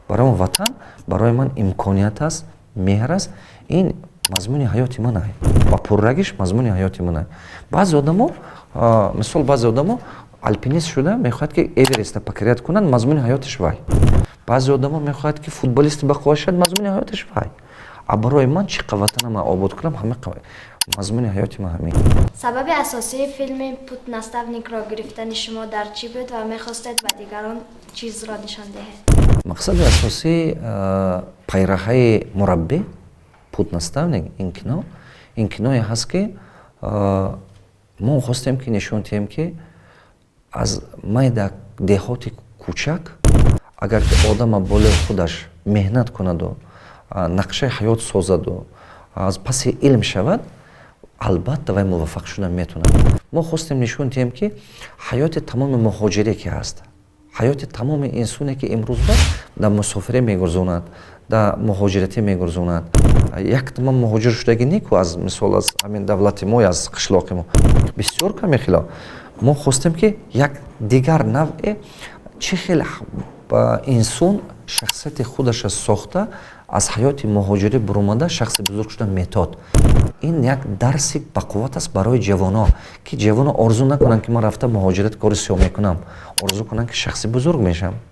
Барои ватан барои ман имконият аст, меҳр аст. Ин мазмуни ҳаёти ман ай, ба пуррагиш мазмуни ҳаёти ман ай. Баъзе одамо, мисол, баъзе одамо алпинист шуда мехоҳад, ки Эвереста покорять кунанд, мазмуни ҳаётиш вай. Баъзе одамо мехоҳад, ки футболисти бақувват шавад, мазмуни ҳаётиш вай. А барои ман чӣ қа ватанама обод кунам, ҳама мазмуни ҳаёти ман ҳамин. Сабаби асосии филми «Путь наставникро» гирифтани шумо дар чӣ буд ва мехостед ба дигарон чизро нишон диҳед? Мақсади асосии «Пайраҳаи мураббӣ», «Путь наставник», ин кино, ин киное ҳаст, ки мо хостем, ки нишон диҳем, ки аз майда деҳоти кӯчак агар ки одама болои худаш меҳнат кунаду нақшаи ҳаёт созаду аз паси илм шавад, албатта вай муваффақ шудан метавонад. Мо хостем нишон диҳем, ки ҳаёти тамоми муҳоҷире ки ҳаст, ҳаёти тамоми инсоне, ки имрӯзба дар мусофирӣ мегузаронад, дар муҳоҷиратӣ мегузаронад. Яктама муҳоҷир шудагӣ неку, аз мисол, аз ҳамин давлати мо, аз қишлоқи мо бисёр каме хилоф. Мо хостем, ки як дигар навъе чӣ хел инсон шахсияти худаша сохта, аз ҳаёти муҳоҷирӣ буромада, шахси бузург шудан метод. Ин як дарси бақувват аст барои ҷавонон, ки ҷавонон орзу накунанд, ки ман рафта муҳоҷират кори сиёҳ мекунам, орзу кунанд, ки шахси бузург мешавам.